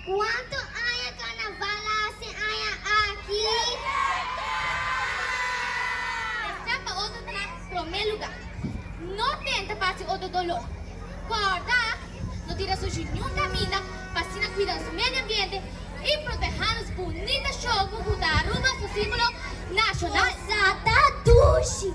Cuanto aña carnaval a haci aña aki? Respet pa otro ta na prome luga. No tenta pa haci otro dolor. Corda, no tira sushi niun caminda pa asina cuida nos medio ambiente y proteha nos bunita shoco cu ta Aruba su simbolo nacional. Nos a ta dushi,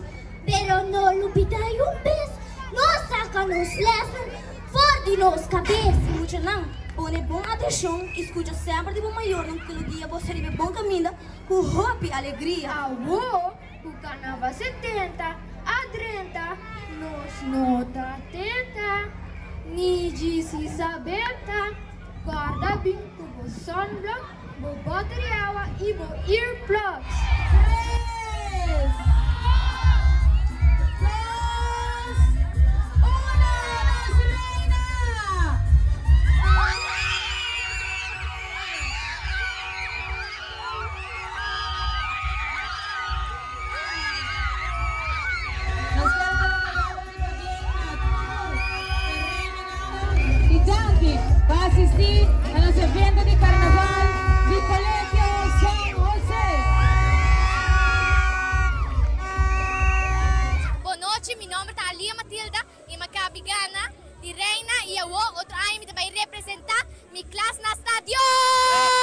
pero no lubida un bes nos saca nos lesnan for di nos cabes. Muchanan, pone bon atencion y scucha semper di bo mayornan cu lo guia boso riba e bon caminda cu hopi alegria. Awo cu Carnaval 70 a drenta, nos no ta tenta, ni djis Isabenta. Corda bin cu bo sunblock, bo boter di awa y bo earplugs. Tres, dos, uno, nos reina! Nos kier manda palabra di pabien na tur e reinanan y danki pa asisti na nos evento di Carnaval di Colegio San Jose. Bon nochi, mi nomber ta Alia Matilda y mi a cabi gana di reina y awo otro aña mi ta bay representa mi klas na stadion!